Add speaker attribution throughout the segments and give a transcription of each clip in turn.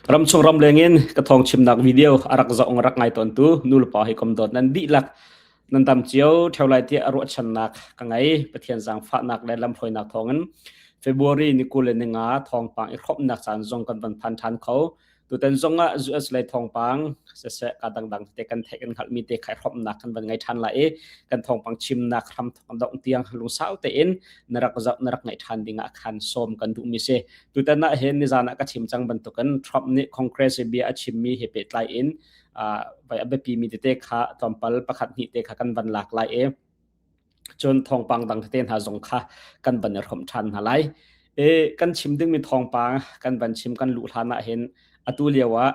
Speaker 1: Ramchung ramleng in ka thawng chimnak video a rak zoh rak ngai tawntu nulepa hi kom dawt nan dihlak nan dam cio theo lai tiah ruahchannak ka ngei. Pathian zaangfahnak le lamhruainak thawngin February ni 25 thawngpang i hrawmnak caan zong kan van phan ṭhan kho. Tutan zong ah US lei thawngpang siseh ka dangdang te kan theih kan hngalhmi te khai hrawmnak kan van ngei ṭhan lai i kan thawngpang chimnak hram dongh tiang lungsau tein na rak zoh na rak ngaih ṭhan ding ah khan sawm kan duhmi si. Tutan ah hin nizan ah ka chim cang bantukin Trump nih Congress i bia a chimmi he pehtlai in vai a biapimi tete kha tlawmpal pakhat hnih te kha kan van lak lai i cun thawngpang dang tete hna zong kha kan van i hrawmh ṭhan hna lai. E, kan chim dingmi thawngpang kan van chim kan luh hlan ah hin atu lio ah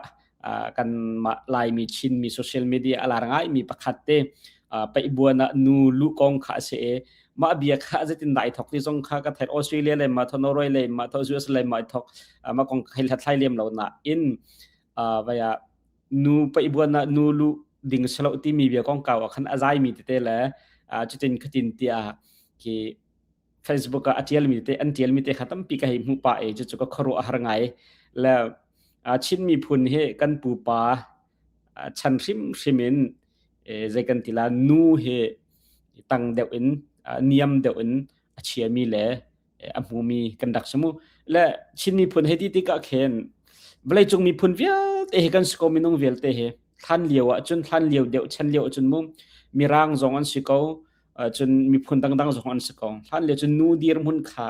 Speaker 1: kan mah Laimi Chinmi social media a lar ngaimi pakhat te paihbuan ah nu lu kong kha a si i mah bia kha zeitin dah i thok ti zong kha ka theih Australia le ma tho Norway le ma tho US le ma thok ma kong hei hlathlai lem lo na in vaya nu paihbuan ah nu lu ding selo timi bia kong kau ah khan a zai mi tete le cutin khatin tiah khi Facebook ah a ṭialmi te an ṭialmi te kha tampi ka hei hmuh pah i cucu ka khuaruah a har ngai. Le Chin miphun hi kan pupa chan hrimhrim in zei kan ti la nu hi tang deuh in niam deuh in a chiami le a hmumi kan rak si mu. Le Chin miphun hei ti tikah khin vawleicung miphun vialte hi kan si ko minung vialte hi hlan lio ah cun hlan lio deuh chan lio ah cun mu mirang zong an si ko cun miphun dangdang zong an si ko. Hlan lio cun nu dirhmun kha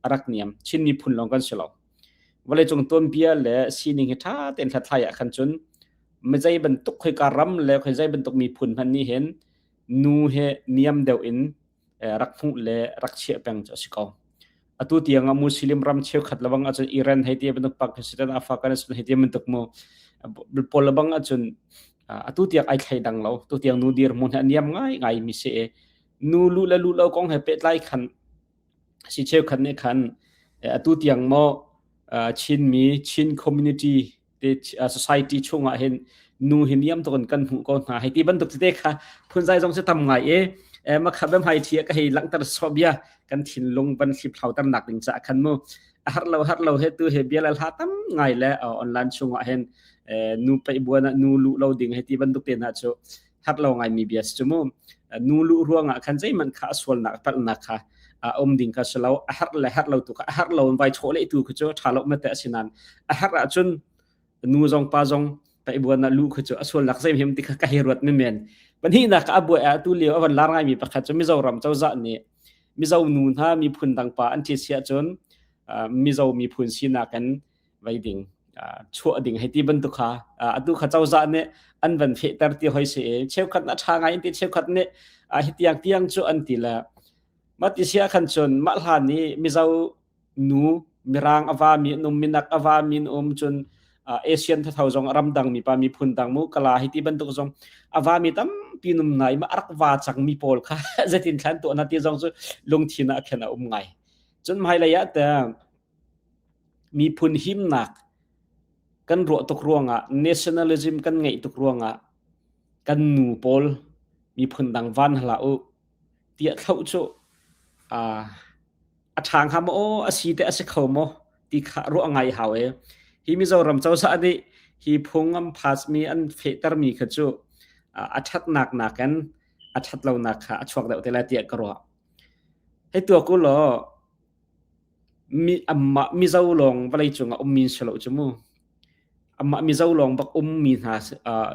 Speaker 1: a rak niam. Chin miphun lawng kan si lo. Vawleicung tuanbia le sining hi ṭha tein hlathlai ah khan cun mizei bantuk khoika ram le khoi zei bantuk miphun hmanh nih hin nu he niam deuh in rak hmuh le rak chiah peng cu a si ko. Atu tiang ah Muslim ram cheukhat lebang ahcun Iran hei ti bantuk Pakistan Afghanistan hei ti bantuk mu pawl lebang ahcun atu tiang ai thleidang lo. Tu tiang nu dirhmun hi a niam ngai ngai mi si i nu lu le lu lo kong he pehtlai khan si cheukhat nih khan atu tiang maw Chinmi Chin community te society chungah hin nu hi niam tuk in kan hmuh ko hna hei ti bantuk tete kha phunzai zong si tam ngai i makha bem hai thi ka hei langhter so bia kan thinlung van hlip ter nak ding cha khan mu har lo har lo he tu he bia la hla tam ngai le online chungah hin nu pai buan nu lu lo ding he ti bantuk te na chu har lo ngai mi bia si chu mu nu lu ruangah khan zeiman kha sualnak palhnak kha a um ding kha si lo a har le har lo tu kha a har lo in vai chaw le tu kha cu tha lo ma te asinan a har ah cun nu zong pa zong pai buan na lu kha cu a sualnak zeim hem ti kha ka hei ruat men men pahnihnak a buai a tu lio a van lar ngai mi pakhat cu Mizoram cozah nih Mizo nu hna miphun dang pa an thi sia cun Mizo miphun sinak in vei ding chuah ding hei ti bantuk kha atu kha cozah nih an van fehter ti hoi si i cheukhat na ṭha ngai in ti cheukhat nih hi tiang tiang cu an ti le mah ti sia khan cun mah hlan i Mizo nu mirang a va mi an um minak a va mi an um cun Asian thatho zong ramdang mi pa miphun dang mu kala hi ti bantuk zong a va mi tampi num nai ma rak va cang mi pawl kha zetin thlan tuah na ti zong cu lungthin ah khan a um ngai cun hmailei ah te Miphun himnak kan ruah tuk ruangah nationalism kan ngeih tuk ruangah kan nu pawl miphun dang van hlah u tiah thloh cu a ṭha hnga maw aw a si teh a si kho maw ti kha ruah ngai hau e. Hi Mizoram cozah nih hi phung an pass mi an fehtermi kha cu a ṭhatnak nakin a ṭhatlonak kha a chuak deuh te lai tiah ka ruah. Hei tuak u law Mi anmah Mizo lawng vawleicung ah ummi an si lo cu mu. Anmah Mizo lawng bak ummi hna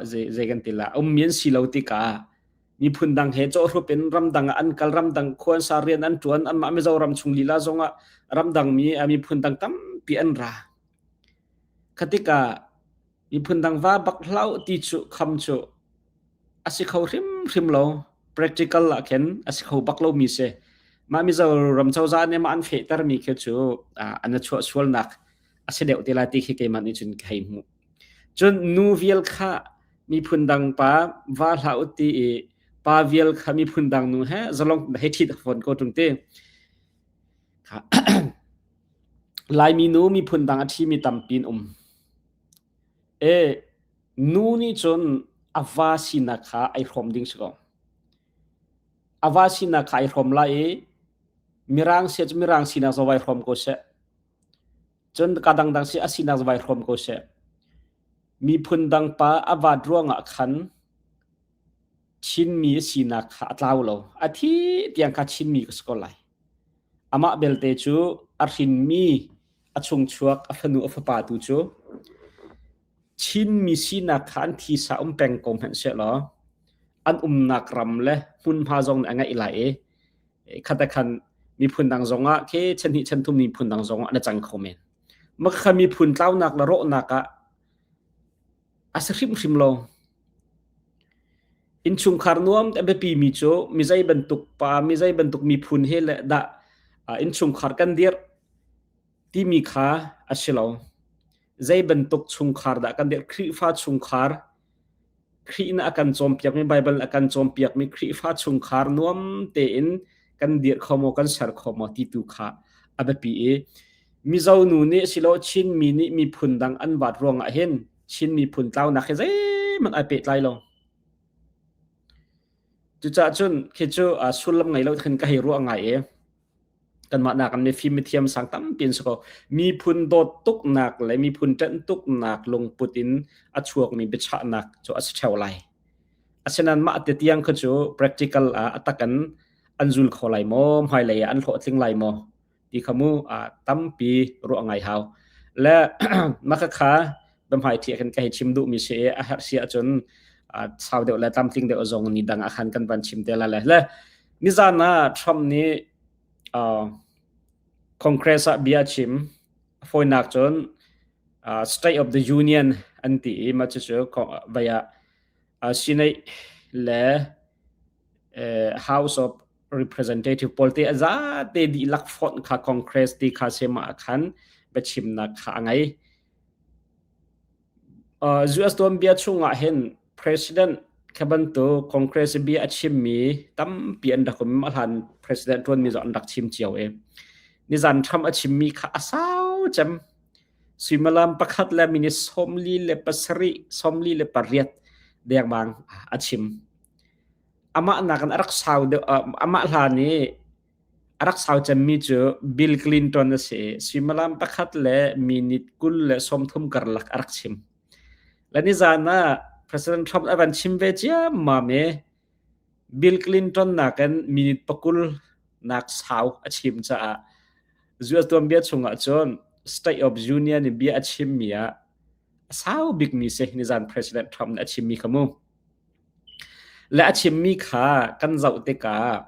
Speaker 1: zei, zei kan ti la, ummi an si lo tikah miphun dang he cawhrup in ramdang ah an kal, ramdang khua an sa rian an ṭuan, anmah Mizoram chung lila zongah ramdang mi miphun dang tampi an ra. Kha tikah miphun dang va bak hlah ti cu kham cu a si kho hrimhrim lo. Practical ah khin a si kho bak lomi si. Mah Mizoram cozah nih mah an fehtermi khi cu an i chuah sualnak a si deuh te lai ti khi keimah nih cun ka hei hmuh. Cun nu vial kha miphun dang pa va hlah u ti i pa vial kha miphun dang nu he zalong hei ṭhit fawn ko ṭung ti. Laimi nu miphun dang a ṭhimi tampi an um. E Nu nih cun a va sinak kha ai hrawm ding si ko. A va sinak kha ai hrawm lai i mirang sia cu mirang sinak zong vai hrawm ko seh. Cun ka dangdang si a sinak zong vai hrawm ko seh. Miphun dang pa a vat ruangah khan Chinmi a sinak kha a tlau lo. A thi tiang kha Chinmi ka si ko lai. Amah belte cu a hrinmi a chungchuak a fanu a fapa tu cu Chinmi sinak kha an thisa um peng ko hmanh sehlaw an umnak ram le hmunhma zong nih a ngeih lai i khat khan miphun dang zongah khi chan hnih chan thum miphun dang zongah na cang kho men. Makha miphun tlaunak le rawhnak ah a si hrimhrim lo. Innchungkhar nuam a biapimi cu mi zei bantuk pa, mi zei bantuk miphun he le dah innchungkhar kan dirh timi kha a si lo. Zei bantuk chungkhar dah kan dirh? Khrihfa chungkhar, Khrih nih a kan cawnpiakmi, Baibal a kan cawnpiakmi Khrihfa chungkhar nuam tein kan dirh kho maw, kan ser kho maw ti tu kha a biapi i Mizo nu nih silo Chinmi nih miphun dang an vat ruangah hin Chin miphun tlaunak hi zeihmanh ai pehtlai lo. Cucaah cun khi cu sullam ngei lo khin ka hei ruah ngai i kanmah nak in mifim mithiam sang tampi an si ko. Miphun dawt tuknak le miphun ṭanh tuknak lungput in a chuakmi biachahnak cu a si ṭheo lai. Asinain mah te tiang kha cu practical ah a tak in an zul kho lai maw, hmailei ah an hlawhtling lai maw ti kha mu tampi ruah ngai hau. Le mah khakha biahmaiṭhi ah khin ka hei chim duhmi si i a herh si ahcun sau deuh le tlamtling deuh zong ni dang ah khan kan van chim te lai le. Le nizan ah Trump nih Congress ah bia a chim. A fawinak cun State of the Union an ti i mah cucu vei ah Senate le House of Representative pawl te a zate dihlak fonh kha Congress ti kha sema ah khan biachimnak kha a ngei. US tuanbia chungah hin President kha bantuk Congress bia a chimmi tampi an rak um. A hlan President ṭuanmi zong an rak chim cio i nizan Trump a chimmi kha a sau cem. Suimilam pakhat le minute 47, 48 dengmang a chim. Amah nakin a rak sau deuh, amah hlan i a rak sau cemmi cu Bill Clinton a si i suimilam pakhat le minute 30 karlak a rak chim. Le nizan ah President Trump a van chim ve ciammam i Bill Clinton nakin minute pakul nak sau a chim caah US tuanbia chungah cun State of Union i bia a chimmi ah a sau bikmi si nizan President Trump nih a chimmi kha mu. Le a chimmi kha kan zoh tikah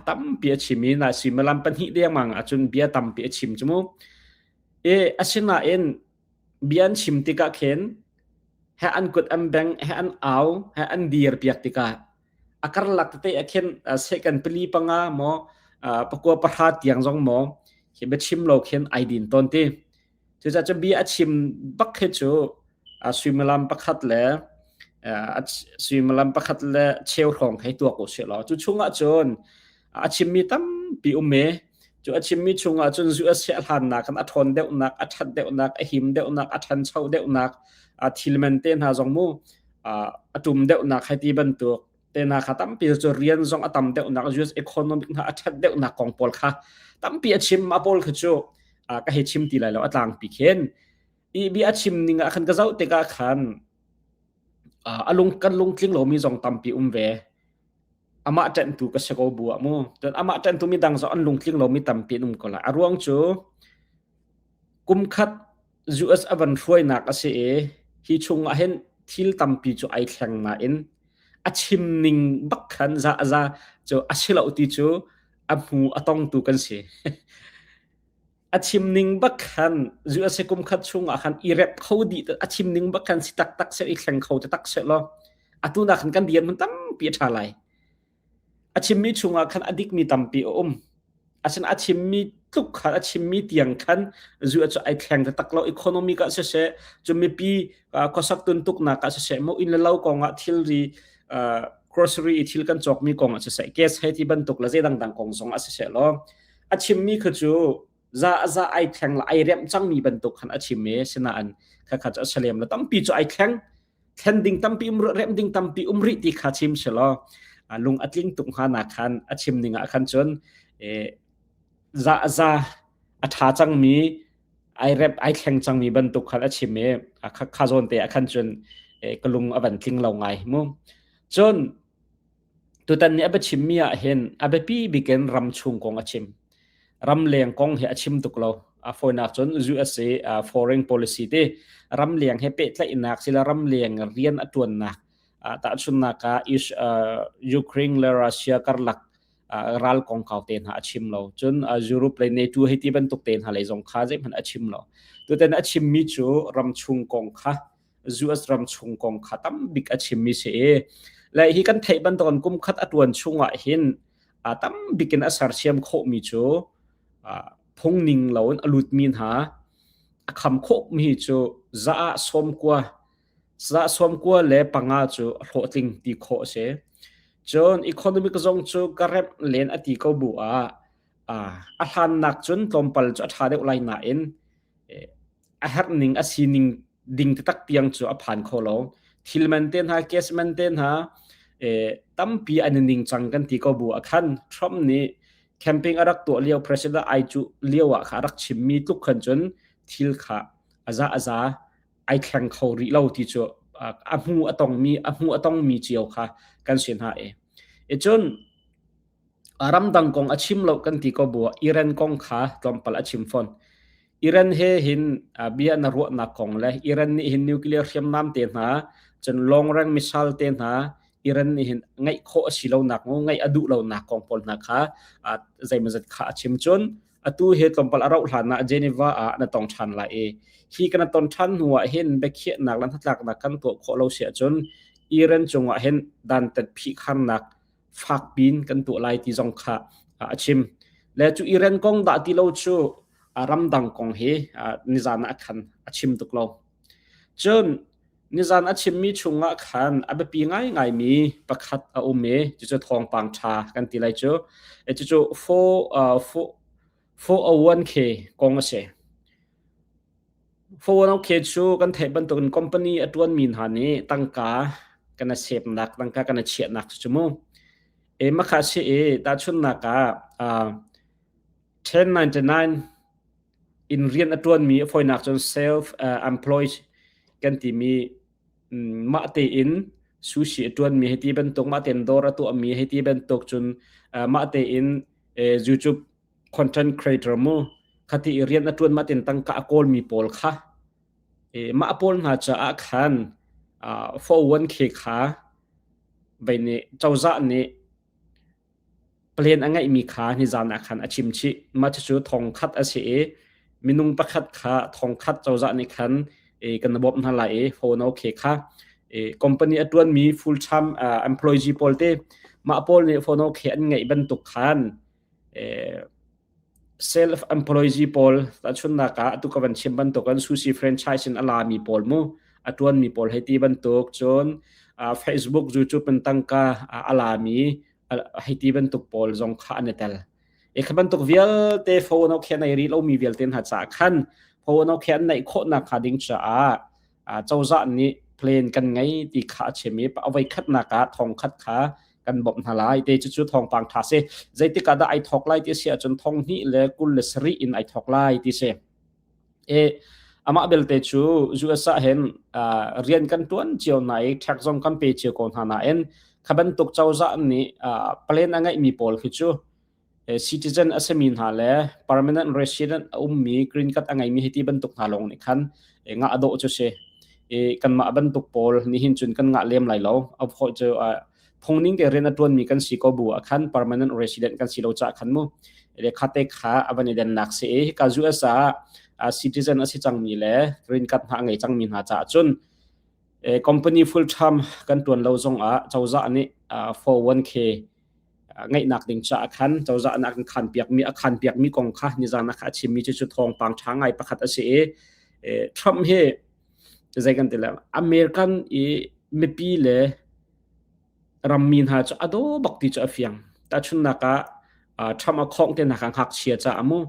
Speaker 1: tampi a chim i na suimilam pahnih dengmang ahcun bia tampi a chim cu mu. I asinain bia an chim tikah khin he an kut an beng he an au he an dir piak tikah a karlak tete ah khin second pali panga maw pakua pahra tiang zong maw hi biachim lo khin ai din tawn ti. Cucaah cu bia a chim bak hi cu suimilam pakhat le suimilam pakhat le cheu hrawng hei tuak u sih law cu chungah cun a chimmi tampi um i cu a chimmi chungah cun zu a siah hlannak khan a ṭhawn deuhnak a ṭhat deuhnak a him deuhnak a ṭhancho deuhnak thil man te hna zong mu a ṭum deuhnak hei ti bantuk te hna kha tampi cu rian zong a tam deuhnak US economic hna a ṭhat deuhnak kong pawl kha tampi a chim a pawl kha cu ka hei chim ti lai lo a tlangpi khin i bia a chim ning ah khan ka zoh tikah khan a lung kan lungtling lomi zong tampi um ve amah ṭanhtu ka si ko bu ah mu cun amah ṭanhtu mi dang zong an lungtling lomi tampi an um ko lai a ruang cu kum khat US a van hruainak a si i hi chung ah hin thil tampi cu ai thleng nain a chim ning bak khan za za cu a si lo ti cu a hmu a tongtu kan si. A chim ning bak khan USA kum khat chung ah khan i rep kho dih a chim ning bak khan si taktak seh i thleng kho te tak seh law atu nak khan kan dirhmun tampi a ṭha lai. A chimmi chungah khan a dikmi tampi a um. Asinain a chimmi tluk khan a chimmi tiang khan zu cu ai thleng taktak lo. Economic ah siseh, cu mipi khuasak tuntuknak ah siseh, mo inn le lo kong ah thilri grocery i thil kan cawkmi kong ah siseh, gas hei ti bantuk le zei dangdang kong zong ah siseh law a chimmi kha cu za za ai thleng la ai remh cangmi bantuk khan a chim i sinain khakha cu a si lem lo tampi cu ai thleng thlen ding tampi um remh ding tampi um rih ti kha chim selaw lung a tling tuk hnga nak khan a chim ning ah khan cun za za a tha cangmi Ai rep ai thleng cangmi bantuk khan a chim i kha zawn te ah khan cun ka lung a van tling lo ngai mu. Cun tutan ni a biachimmi ah hin a biapi bik in ramchung kong a chim. Ramleng kong hi a chim tuk lo. A fawinak cun USA foreign policy ti ramleng he pehtlaihnak sila ramleng rian a ṭuannak tahchunnak ah Ukraine le Russia karlak ral kongkau te hna a chim lo. Cun Europe le NATO hei ti bantuk te hna lei zong kha zeihmanh a chim lo. Tutan a chimmi cu ramchung kong kha US ramchung kong kha tambik a chimmi si i le hi kan theih bantukin kum khat a tuan chungah hin tambik in a sersiam khawhmi cu phungning loin a lutmi hna a kham khawhmi cu za ah 90 za 95 cu a hlawhtling ti khawh a si. Cun economic zong cu ka remh len a ti ko bu ah a hlannak cun tlawmpal cu a ṭha deuh lai nain a herh ning a sining ding taktak tiang cu a phan kho lo. Thil man te hna, gas man te hna tampi an i ning cang kan ti ko bu ah khan Trump nih camping a rak tuah lio president ai cuh lio ah kha a rak chimmi tluk khan cun thil kha a za a za ai thleng kho rih lo ti cu a hmu a tongmi a hmu a tongmi cio kha kan si hna i. I cun ramdang kong a chim lo kan ti ko bu Iran kong kha tlawmpal a chim fawn. Iran he hin bia na ruahnak kong le Iran nih hin nuclear hriamnam te hna cun long range missile te hna Iran nih hin ngeih khawh a si lonak ngeih a duh lonak kong pawl hna kha zeimawzat kha a chim cun atu hi tlawmpal a rauh hlan ah Geneva ah na tong ṭhan lai i hi kan ton ṭhan hnu ah hin biakhiahnak le hnatlaknak kan tuah khawh lo si ahcun Iran cungah hin dantat phihkharnak fakpin kan tuah lai ti zong kha a chim. Le cu Iran kong dah ti lo cu ramdang kong hi nizan ah khan a chim tuk lo. Cun nizan a chimmi chungah khan a biapi ngaingaimi pakhat a um i cucu thawngpang ṭha kan ti lai cu. Cucu 401k kong a si. 401k cu kan theih bantukin company a ṭuanmi hna nih tangka kan i sepnak, tangka kan i chiahnak cucu mu. E makha si i tahchunhnak ah 1099 in rian a ṭuanmi a fawinak cun self employed kan timi mah tein sushi a ṭuanmi hei ti bantuk mah tein dawr a tuahmi hei ti bantuk cun mah tein YouTube content creator mu khati i rian a ṭuan mah tein tangka a kawlmi pawl kha mah pawl hna caah khan 401k kha vei nih cozah nih Plan a ngeihmi kha nizan ah khan a chim chih. Mah cucu thong khat a si i minung pakhat kha thong khat cozah nih khan kan bawmh hna lai i phone okay kha company a ṭuanmi full time employee pawl te mah pawl nih phone okay an ngeih bantuk khan self employee pawl tahchunhnak ah atu ka van chim bantuk an sushi franchise in a lami pawl mu a ṭuanmi pawl hei ti bantuk cun Facebook YouTube in tangka a lami hei ti bantuk pawl zong kha an i tel. E kha bantuk vialte phone ok nei rih lomi vialte hna caah khan phone ok an neih khawhnak hnga ding caah cozah nih plan kan ngei ti kha a chim i a voi khatnak ah thong khat kha kan bawmh hna lai te cucu thawngpang ṭha si zeitik ah dah ai thawk lai ti si ahcun thong hnih le 27 in ai thawk lai ti si E amah belte cu US ah hin rian kan ṭuan cio hna i tax zong kan pe cio ko hna nain kha bantuk cozah nih plan a ngeihmi pawl khi cu citizen a simi hna le permanent resident a ummi green card a ngeimi hi ti bantuk hna lawng nih khan ngah a dawh cu si. I kanmah bantuk pawl nih hin cun kan ngah lem lai lo. A cu phungning te rian a ṭuanmi kan si ko bu ah khan permanent resident kan si lo caah khan mu le khate kha a van i dennak si i hika US ah citizen a si cangmi le green card hna a ngei cangmi hna caah cun company full time kan ṭuan lo zong ah cozah nih 401k ngeihnak ding caah khan cozah nih a kan khan piakmi a khan piakmi kong kha nizan ah kha a chimmi cu thawngpang ṭha ngai pakhat a si i Trump hi zei kan ti le American i mipi le rammi hna cu a daw bak ti cu a fiang. Tahchunhnak ah Trump a khawng te nak ah ngakchia caah mu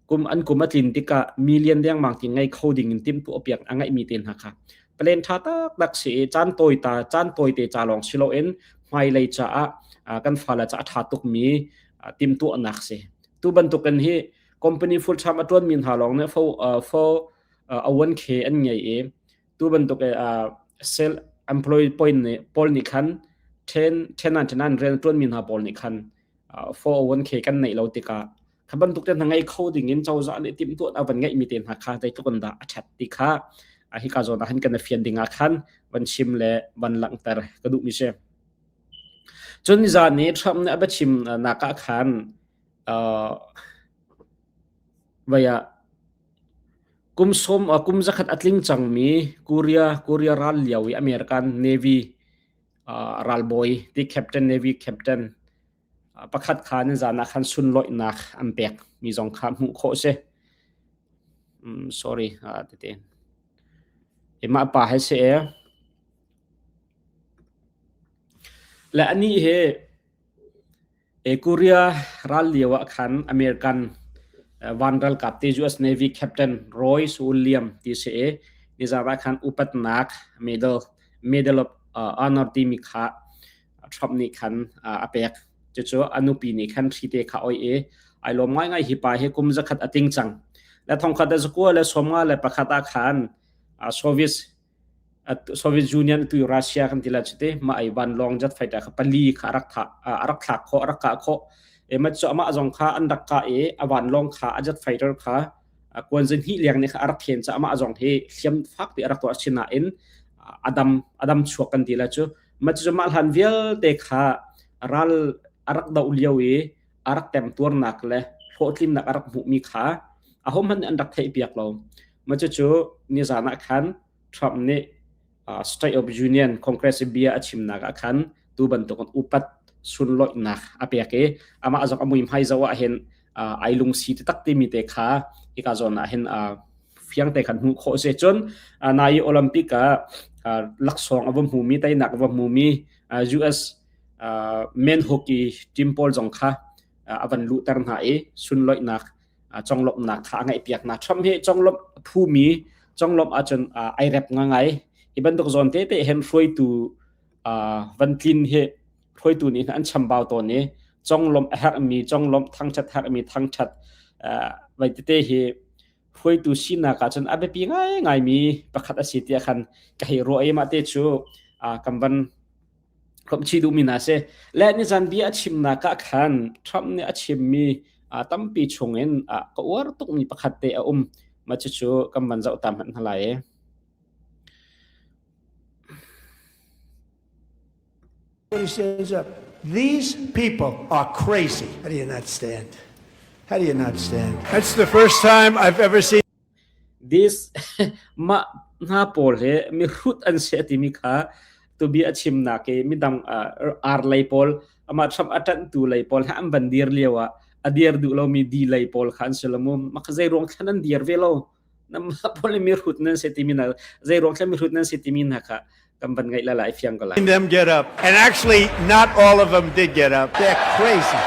Speaker 1: kum an kum a tlin tikah million dengmang ti ngei kho ding in timhtuah piak a ngeihmi te hna kha plan ṭha taktak si i caan tawi ta caan tawi te ca lawng si loin hmailei caah kan fale caah a ṭha tukmi timhtuahnak si. Tu bantukin hi. Company full time a ṭuanmi hna lawng nih 401k an ngei i tu bantuk self employed point nih pawl nih khan 10 1099 rian a ṭuanmi hna pawl nih khan 401k kan neih lo tikah kha bantuk te hna ngei kho ding in cozah nih timhtuah a van ngeihmi te hna kha zeitluk in dah a ṭhat ti kha hika zawn ah hin kan i fian ding ah khan van chim le van langhter ka duhmi si. Cun nizan i Trump nih a biachim nak ah khan vai ah kum sawm kum zakhat a tling cangmi Korea Korea ral lio i American Navy ralbawi ti captain Navy captain pakhat kha nizan ah khan sunlawihnak an pek mi zong kha hmuh khawh a si. Sorry tete. Mah pa he si e. Le anih hi Korea ral lio ah khan American van ralkap te US Navy Captain Royce William ti si i nizan ah khan upatnak medal Medal of Honor timi kha Trump nih khan a pek. Cucu a nupi nih khan hri te kha oi i ai lawm ngaingai hi pa hi kum zakhat a ting cang. Le thongkhat le zakua le 51 ah khan Soviet Soviet Union tu Russia kan ti la chute ma ai vanlawng jet fighter kha pali kha rak tha a rak thlak kho a rak kah kho e ma chu ama zong kha an rak ka i a vanlawng kha a jet fighter kha kuan zin hi liang ne kha a rak khen cha ama zong hi hliam fak pi a rak to asinain adam adam chuak kan ti la chu ma chu ma hlan vialte kha ral a rak do lio i a rak tem tuarnak le hlawhtlinnak a rak hmuhmi kha ahohmanh nih an rak theihpiak lo. Mah cucu nizan ah khan Trump nih State of Union Congress i bia a chimnak ah khan tu bantukin upat sunlawihnak a pek i amah zong a muihmai zoh ah hin ai lungsi taktak timi te kha hika zawn ah hin fiang te khan hmuh khawh a si. Cun nai Olympic ah laksawng a va hmumi teinak a va hmumi US men hockey team pawl zong kha a van luhter hna i sunlawihnak conglawmhnak kha a ngaihpiak hna. Trump hi conglawmh phumi conglawmh ahcun ai rep ngangai. Hi bantuk zawn te te hen hruaitu van tlin hi hruaitu nih an chambau tawn i conglawmh a herhmi conglawmh thangthat herhmi thangthat vai tete hi hruaitu sinak ahcun a biapi ngaingaimi pakhat a si tiah khan ka hei ruah i mah te cu kan van Hlawmchih duhmi hna si. Le nizan bia a chimnak ah khan Trump nih a chimmi tampi chungin ka uar tukmi pakhat te a um. Mah cucu kan van zoh ta hmanh hna lai.
Speaker 2: He stands up. These people are crazy. How do you not stand? How do you not stand? That's the first time I've ever seen
Speaker 1: This mah hna pawl hi mihrut an si a timi kha tubi a chimnak i midang ar lei pawl amah Trump a ṭanhtu lei pawl he an van dir lio ah a dir duh lomi di lei pawl kha an si lo mu mah kha zei ruang thlan an dir ve lo mah pawl hi mihrut nan si timi hna zei ruang thlan mihrut nan si timi hna kha kan van ngaih la lai fiang ko lai
Speaker 2: them get up. And actually, not all of them did get up. They're crazy.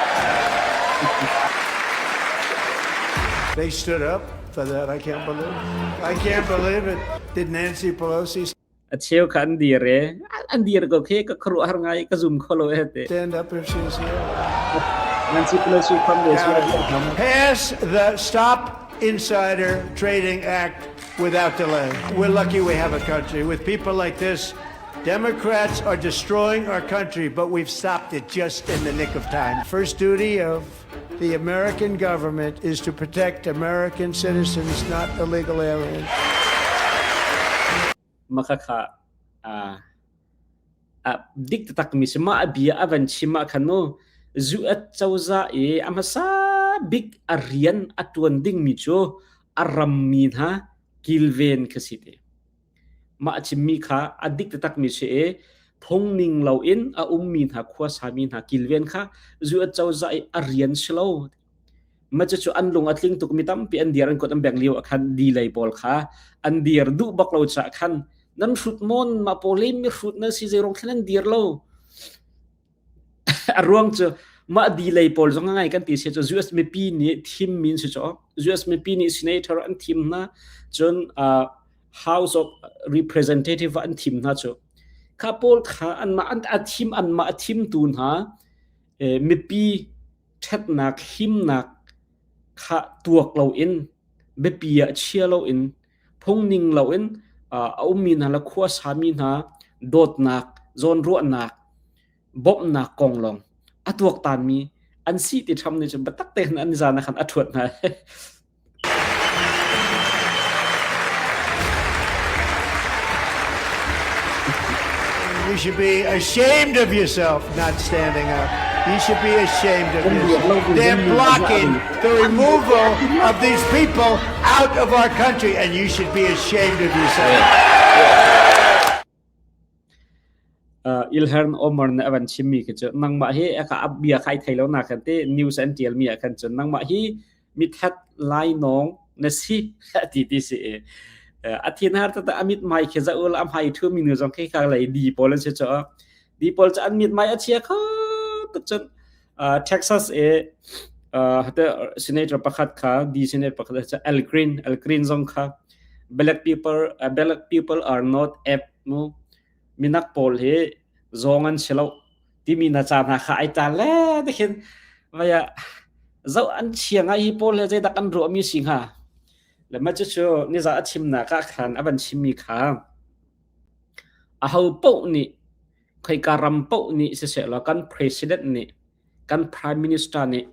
Speaker 2: They stood up for that. I can't believe it. I can't believe it. Did Nancy Pelosi
Speaker 1: a cheu kha an dir e an dir ko khe ka khuaruah har ngai ka zum kho lo e te
Speaker 2: stand up if she's here?
Speaker 1: Nancy Pelosi from the
Speaker 2: Pass the Stop Insider Trading Act without delay. We're lucky we have a country with people like this. Democrats are destroying our country, but we've stopped it just in the nick of time. First duty of the American government is to protect American citizens, not illegal aliens.
Speaker 1: Makakha uh, dik taktakmi si mah a bia a van chim ah khan mu zu a cozah i a hmasa bik a rian a tuan dingmi cu a rammi hna kilven kha si te mah a chimmi kha a dik taktakmi si i phung ning loin a ummi hna khuasami hna kilven kha zu a cozah i a rian si lo Mah cucu an lung a tling tuk mi tampi an dir an kut an bengh lio ah khan di lei pawl kha an dir duh bak lo caah khan nan hrut mawn mah pawl hi mi hrut nan si zeiruang thlen an dir lo a ruang cu mah di lei pawl zong ngai kan ti si cu US mipi nih thim min si cu US mipi nih senator an thim hna cun uh, House of Representative an thim hna cu kha pawl kha anmah an a thim anmah a thimtu hna eh, mipi ṭhatnak himnak Kha tuak loin biapi ah chia loin phungning loin a ummi hna le khua sami hna dawtnak zawnruahnak bawmhnak kong lawng a tuaktanmi an si ti Trump nih cun biatak tein an zan ah khan a ṭhuat hna.
Speaker 2: You should be ashamed of yourself not standing up. You should be ashamed of yourself. They're blocking the removal of these people out of our country, and you should be ashamed of yourself.
Speaker 1: Ilhan Omar nih a van chimmi khi cu nangmah hi a bia kha ai thei lo na khan ti news an tial mi ah khan cun nangmah hi mithat lainawng na si ti ti si i a thin har tata a mit mai khi za ul a hmai thu mi nu zong khi ka lei di pawl an si cho di pawl cu an mit mai a chia kho tuk cun Texas e hate senator pakhat kha di senator pakhat cha Al Green Al Green zong kha black people black people are not apt mu minak pawl hi zawng an si lo timi na ca hna kha ai ta le te khin vaya zo an chia ngai hi pawl he zeidak an ruahmi si hnga le ma cu cu niza a chimnak ah khan a van chimmi kha a ho poh nih khoika ram poh nih siseh law kan president nih kan prime minister nih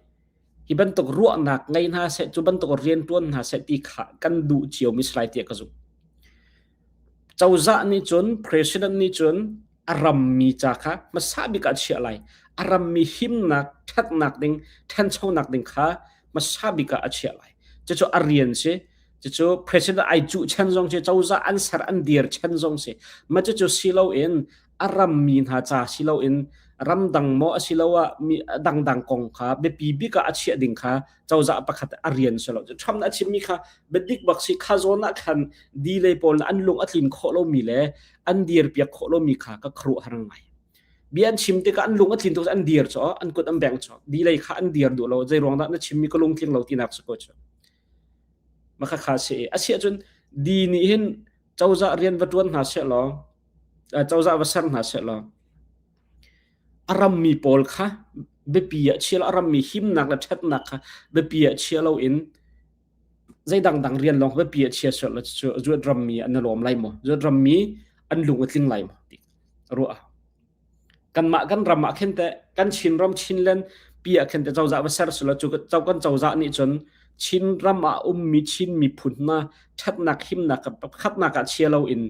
Speaker 1: hi bantuk ruahnak ngei hna seh cu bantuk rian tuan hna seh ti kha kan duh cio mi si lai tiah ka zumh Cozah nih cun president nih cun a rammi ca kha hmasa bik ah a chiah lai. A rammi himnak, ṭhatnak ding, ṭhanchonak ding kha hmasa bik ah a chiah lai. Cucu a rian si. Cucu president ai cuh chan zong si, cozah an ser an dir chan zong si. Mah cucu si loin a rammi hna ca si loin ramdang maw asiloah mi dangdang kong kha biapi bik ah a chiah ding kha cozah pakhat a rian si lo. Trump nih a chimmi kha biadik bak si kha zawn ah khan delay pawl an lung a tlin khawh lomi le an dir piak khawh lomi kha ka khuaruahhar ngai. Bia an chim tikah an lung a tlin tuk an dir cho an kut an beng cho delay kha an dir duh lo zei ruang dah na chimmi ka lung tling lo tinak si ko chu. Ma kha kha si a si ahcun di nih hin cozah rian va tuan hna seh law cozah va ser hna seh law A rammi pawl kha biapi ah chia lo, a rammi himnak le ṭhatnak kha biapi ah chia loin zei dangdang rian lawng biapi ah chia sual lo cu zuat rammi an i lawm lai maw? Zuat rammi an lung a tling lai maw? Ti ruah. Kanmah kan ram ah khin teh kan Chinram Chinland pi ah khin teh cozah va ser sulaw cu kan cozah nih cun Chinram ah ummi Chin miphun hna ṭhatnak himnak pakhatnak ah chia loin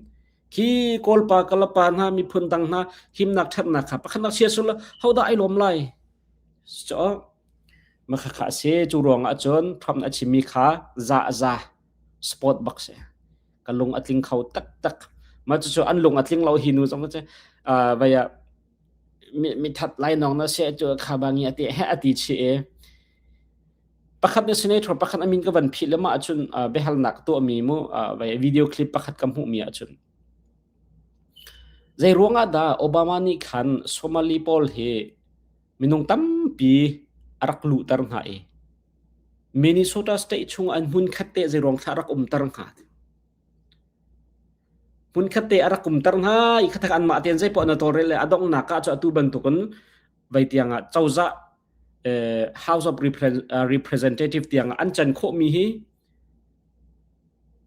Speaker 1: Khi Kawlpa Kalapa hna miphun dang hna himnak ṭhatnak kha pakhatnak chia sul hodah ai lawm lai? Cu ma kha si cu ruangah cun Trump a chimmi kha za za sport bak si. Ka lung a tling kho taktak. Mah cucu an lung a tling lo hi nu zong cu vaya mi that lai nong na se cu kha bangi ati he ati chi e Pakhat nih senator pakhat a min ka van phih le mah ahcun biahalnak tuahmi mu video clip pakhat ka hmuhmi ahcun zei ruangah dah Obama nih khan Somali pawl hi minung tampi a rak luhter hna i Minnesota state chung an hmun khat te zei ruang thla rak umter hnga? Hmun khat te a rak umter hna i khathak anmah tein zei poah na tawlrel le a donghnak ah cu atu bantukin vai tiangah cozah House of Representative tiang an can khawhmi hi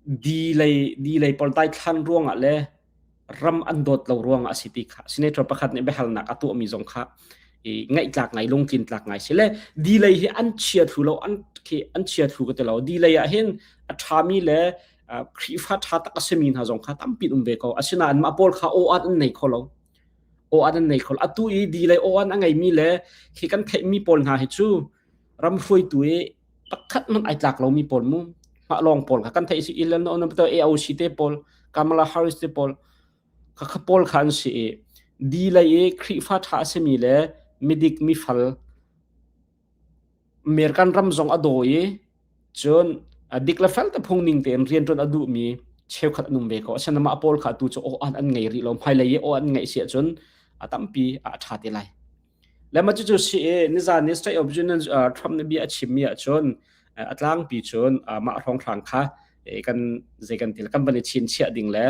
Speaker 1: di lei di lei pawl daithlan ruangah le ram an dawt lo ruangah a si ti kha senator pakhat nih biahalnak a tuahmi zong kha i ngaihtlak ngai lungtlin tlak ngai si le di lei hi an chia thlu lo an khi an chia thlu ka ti lo di lei ah hin a ṭhami le Khrihfa ṭha tak a simi hna zong kha tampi um ve ko asinain mah pawl kha aw an nei kho lo aw an nei kho atu i di le aw an a ngeimi le khi kan theihmi pawl hna hi cu ram hruaitu i pakhat hmanh ai tlak lomi pawl mu mah lawng pawl kha kan theih si Elon AOC te pawl Kamala Harris te pawl kha kha pawl kha an si i di lei i Khrihfa ṭha a simi le midik mifal American ram zong a daw i cun dik le fel te phung ning tein rianṭuan a duhmi cheukhat an um ve ko. Asinain mah pawl kha atu cu aw an ngei rih lo. Hmailei i aw an ngeih si ahcun a tampi a ṭha te lai. Le mah cucu si i nizan ni State of Union Trump nih bia a chimmi ahcun a tlangpi cun mah hrawnghrang kha kan zei kan ti kan van i chinchiah ding le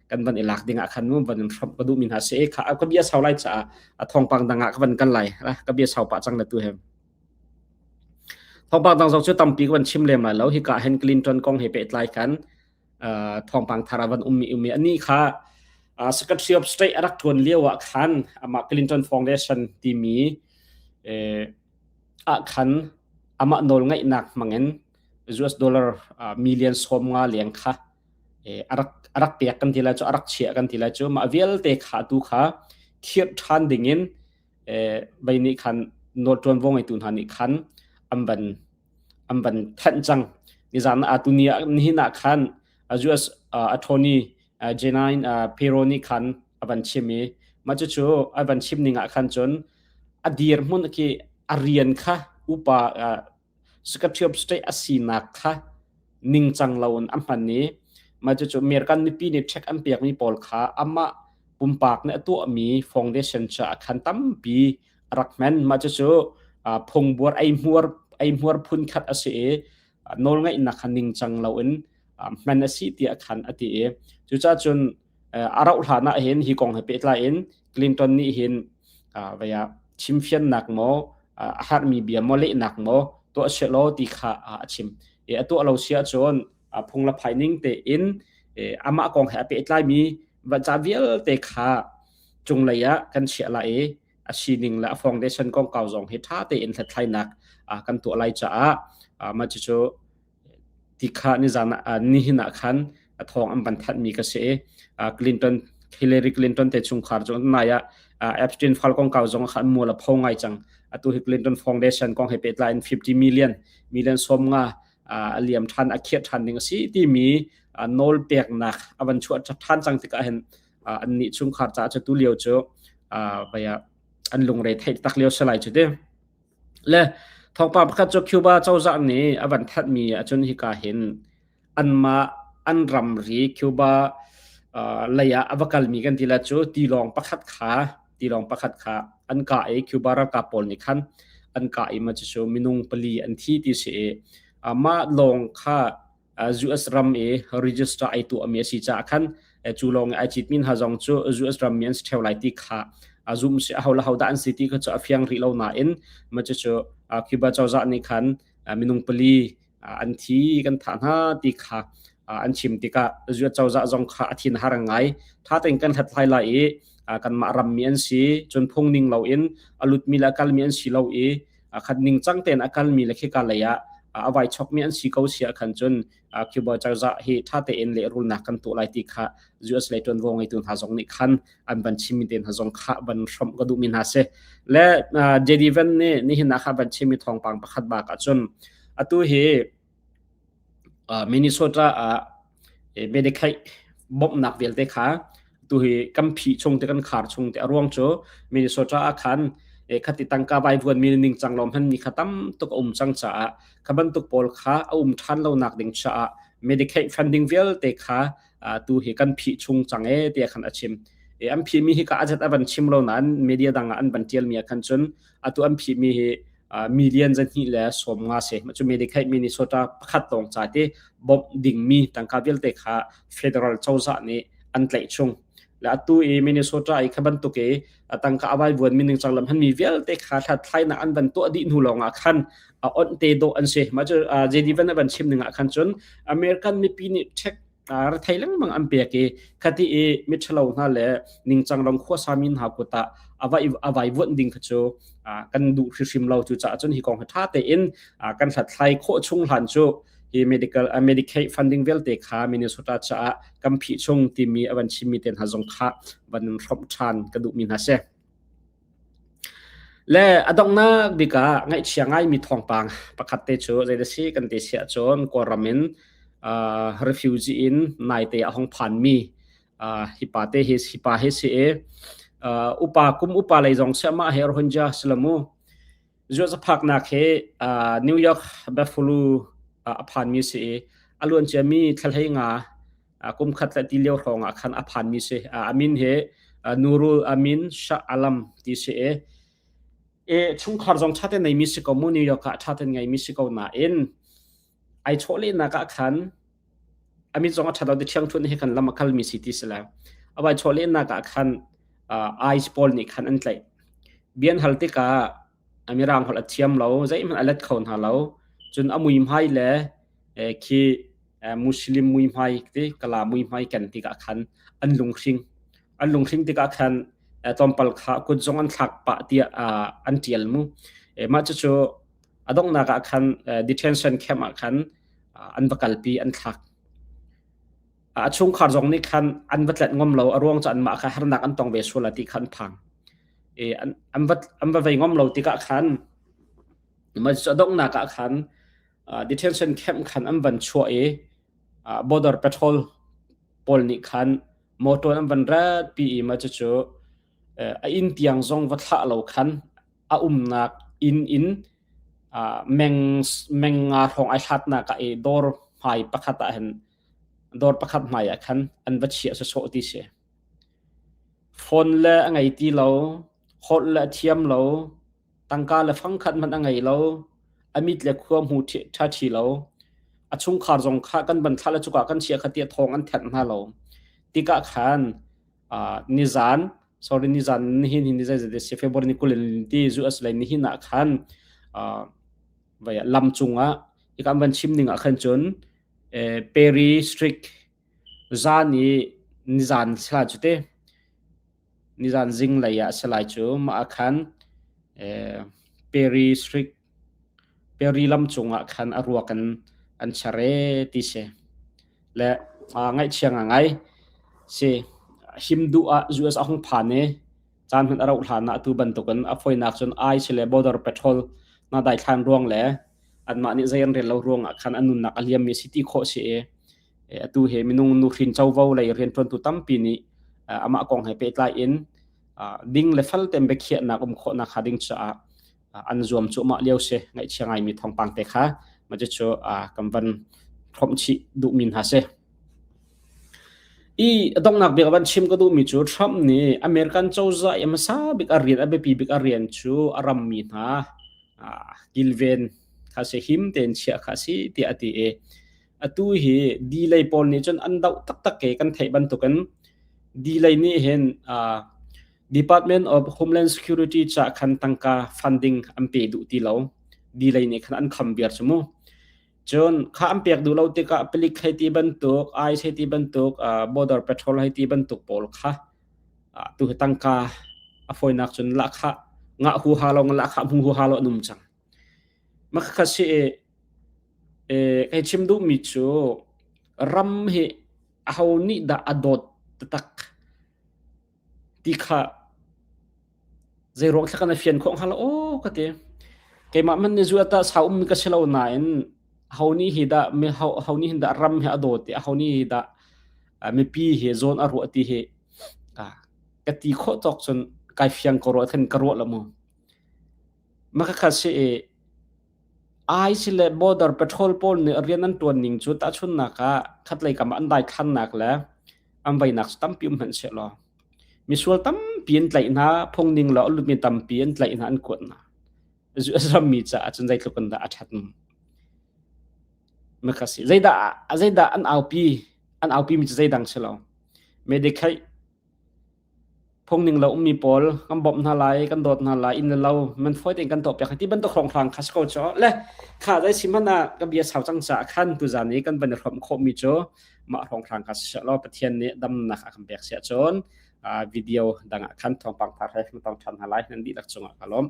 Speaker 1: kan van i lak ding ah khan mu van in hramh ka duhmi hna si kha ka bia sau lai caah a thawngpang dang ah ka van kal lai ka bia sau pah cang le tu he. Thawngpang dang zong cu tampi ka van chim lem lai lo. Hika hen Clinton kong he pehtlai kan thawngpang thar a van ummi ummi ani kha Secretary of State a rak ṭuan lio ah khan amah Clinton Foundation timi ah khan amah nawl ngeihnak hmangin US dollar million 50 leng kha a rak pek kan ti lai cu a rak chiah kan ti lai cu mah vialte kha tu kha khirh ṭhan dingin vei nih khan nawl ṭuanvo ngeitu hna nih khan an van an van thanh cang. Nizan ah tuni ah nihin ah khan US attorney Jeanine Pirro nih khan a van chim i mah cucu a van chim ning ah khan cun a dirhmun khi a rian kha upa Secretary of State a sinak kha ningcang loin a hman i mah cucu American mipi nih check an pekmi pawl kha amah pumpak nih a tuahmi foundation caah khan tampi a rak hman. Mah cucu phungbuar eihmuar eihmuar phun khat a si i nawlngeihnak kha ningcang loin hman a si tiah khan a ti i cucaah cun a rauh hlan ah hin hi kong he pehtlai in Clinton nih hin vei ah chimfiannak maw a harmi bia maw lehnak maw tuah sehlaw ti kha a chim. I a tuah lo si ahcun phung le phai ning tein amah kong he a pehtlaimi ca vialte kha cunglei ah kan chiah lai i a sining le a foundation kongkau zong hi ṭha tein hlathlainak kan tuah lai caah mah cucu ti kha nizan nihin ah khan a thawng an van thanhmi ka si i Clinton Hillary Clinton te chungkhar cu nai ah Epstein file kongkau zong kha an mual a pho ngai cang. Atu hi Clinton Foundation kong he pehtlai in 50 million million 50 a liam ṭhan a khiah ṭhan ding a si timi nawl peknak a van chuah ṭhan cang tikah hin annih chungkhar caah cu tu lio cu an lungre theih tak lio si lai cu ti. Le thawngpang pakhat cu Cuba cozah nih a van thanhmi ahcun hika hin anmah an ramri Cuba lei ah a va kalmi kan ti la cu tilawng pakhat kha tilawng pakhat kha an kah i Cuba ralkap pawl nih khan an kah i ma cucu minung pali an thi ti si i mah lawng kha US ram i register ai tuahmi a si caah khan cu lawng i ai citmi hna zong cu US ram mi an si ṭheo lai ti kha zum si aho le hodah an si ti kha cu a fiang rih lo nain mah cucu Cuba cozah nih khan minung pali an thi kan thah hna ti kha an chim tikah US cozah zong kha a thin har ngai. Ṭha tein kan hlathlai lai i kanmah rammi an si cun phung ning loin a lutmi le a kalmi an si lo i khat ningcang tein a kalmi le khika lei ah a vai chokmi an si ko si ah khan cun Cuba cozah hi ṭha tein lehrulnak kan tuah lai ti kha US lei ṭuanvo ngeitu hna zong nih khan an van chimmi te hna zong kha van hrawmh ka duhmi hna si. Le JD Vance nih nihin ah kha van chimmi thawngpang pakhat bak ahcun atu hi Minnesota ah Medicaid bawmhnak vialte kha tuhi kan phih chung te kan khar chung te a ruang cu Minnesota ah khan khati tangka vaivuan mi ningcang lo hman mi kha tam tuk a um cang caah kha bantuk pawl kha a um ṭhan lo nak ding caah Medicaid funding vialte kha tu hi kan phih chung cang e tiah khan a chim. An phih mi hi ka azat a van chim lo nain media dang ah an van tial mi ah khan cun atu an phih mi hi million 250 si. Cu Medicaid Minnesota pakhat lawng ca ti bawmh dingmi tangka vialte kha federal cozah nih an tlaih chung. Le atu i Minnesota i kha bantuk i tangka a vaivuan mi ningcang lam hmanmi vialte kha hlathlainak an van tuah dih hnu lawng ah khan a onh te dawh an si. Mah cu JD Van a van chim ning ah khan cun American mipi nih check rethei lengmang an pek i khati i miṭhalo hna le ningcang ram khuasami hna kut ah a vaivuanh ding kha cu kan duh hrimhrim lo. Cucaah cun hi kong hi ṭha tein kan hlathlai khawh chung hlan cu hi medical Medicaid funding vialte kha Minnesota caah kan phih chung timi a van chimmi te hna zong kha van hrawmh ṭhan ka duhmi hna si. Le a donghnak bik ah ngaihchia ngaimi thawngpang pakhat te cu zei si kan ti si ahcun Kawlram in refugee in naite a hong phanmi hi pa te hi hi pa hi si i upa kum upa lei zong si amah he Rohingya si lo mu. Zuazaphaknak hi New York Buffalo a phanmi si i a luanciami thla 15 kum khat le ti lio hrawng ah khan a phanmi si. A min hi Nurul Amin Shah Alam ti si i e chungkhar zong ṭha tein neimi si ko mu New York ah ṭha tein ngeimi si ko nain ai chawlehnak ah khan a mit zong a ṭhat lo ti ṭhiangṭhunh he khan lam a kalmi si ti si le a vai chawlehnak ah khan ICE pawl nih khan an tlaih. Bia an hal tikah a mirang holh a thiam lo, zeihmanh a let kho hna lo. Cun a muihmai le khi Muslim muihmai ti Kala muihmai ken tikah khan an lunghring. An lunghring tikah khan tlawmpal kha kut zong an thlak pah tiah an ṭial mu. Mah cucu a donghnak ah khan detention camp ah khan an va kalpi an thlak. A chungkhar zong nih khan an va tlanh ngam lo a ruang cu anmah kha harnak an tong ve sual ti kha an phang. An va an va vei ngam lo tikah khan mah cu a donghnak ah khan detention camp khan an van chuah i border patrol pawl nih khan motor an van ratpi i mah cucu a inn tiang zong va thlah lo khan a umnak inn in meng meng nga hrawng ai hlatnak ah i dawr hmai pakhat ah hin dawr pakhat hmai ah khan an va chiah sawsawh ti si. Phone le a ngei ti lo, holh le a thiam lo, tangka le fangkhat hmanh a ngei lo, a mit le khua hmu ṭha ṭhi lo. A chungkhar zong kha kan ban thlah le cuka kan chia kha tiah thawng an thanh hna lo. Tikah khan nizan sorry nizan nihin hi ni zeizat si February ni 20 ti US lei nihin ah khan vai lam cungah hika an van chim ning ah khan cun Perry Street zan i nizan sila cu te nizan zinglei ah salai cu mah ah khan Perry Street Perry lam cungah khan a ruak in an char ee ti si. Le ngaihchia ngai si him duh ah US a hung phan i caan hmanh a rauh hlan ah atu bantukin a fawinak cun ICE le Border Patrol na daithlan ruang le anmah nih zei an rel lo ruangah khan an nunnak a liammi si ti khawh si i atu he minung nuhrin covo lei rianṭuantu tampi nih amah kong he pehtlai in ding le fel tein biakhiahnak um khawhnak hnga ding caah an zuam cuahmah lio si. Ngaihchia ngaimi thawngpang te kha mah cucu kan van hrawmh chih duhmi hna si. I donghnak bik van chim ka duhmi cu Trump nih American cozah i hmasa bik a rian a biapi bik a rian cu a rammi hna kilven kha si him tein chiah kha si tiah a ti i atu hi delay pawl nih cun an doh taktak ke kan theih bantukin delay nih hin Department of Homeland Security ca khan tangka funding an pe duh ti lo. Delay nih khan an kham viar cu mu. Cun kha an pek duh lo tikah palik hei ti bantuk, ICE hei ti bantuk, border patrol hei ti bantuk pawl kha tu hi tangka a fawinak cun lahkhah ngah huha lo lahkhah hmu huha lo an um cang. Mah kha si i kai chim duhmi cu ram hi aho nih dah a dawt taktak ti kha zeiruang thla kan i fian khawh hnga lo aw ka ti. Keimah hmanh nih zu ata sau ummi ka si lo nain ho nih hi dah mi ho, ho nih hin dah ram hi a dawt i aho nih hi dah mipi hi zawn a ruah ti hi ka ti khawh tawk cun kai fiang ko ruah khan ka ruah lo mu. Mah khakha si i ICE le border patrol pawl nih rian an ṭuan ning cu tahchunhnak ah khatlei kam ah an daithlannak le an veinak cu tampi um hmanh sehlaw misual tampi an tlaih hna, phungning le a lutmi tampi an tlaih hna, an kuat hna. US rammi caah cun zeitluk in dah a ṭhat. Maka si. Zeidah zeidah an aupi an aupi mi cu zeidang si lo. Medicaid Phungning lo ummi pawl kan bawmh hna lai, kan dawt hna lai, inn le lo man fawi tein kan tuahpiak ti bantuk hrawnghrang kha si ko cu. Le kha zei si hmanh ah ka bia sau cang caah khan tuzan i kan van i hrawmh khawhmi cu mah hrawnghrang kha si law Pathian nih damnak a kan pek si ahcun video dang ah khan thawngpang thar he kan tong ṭhan hna lai. Nan dihlak cungah ka lawm.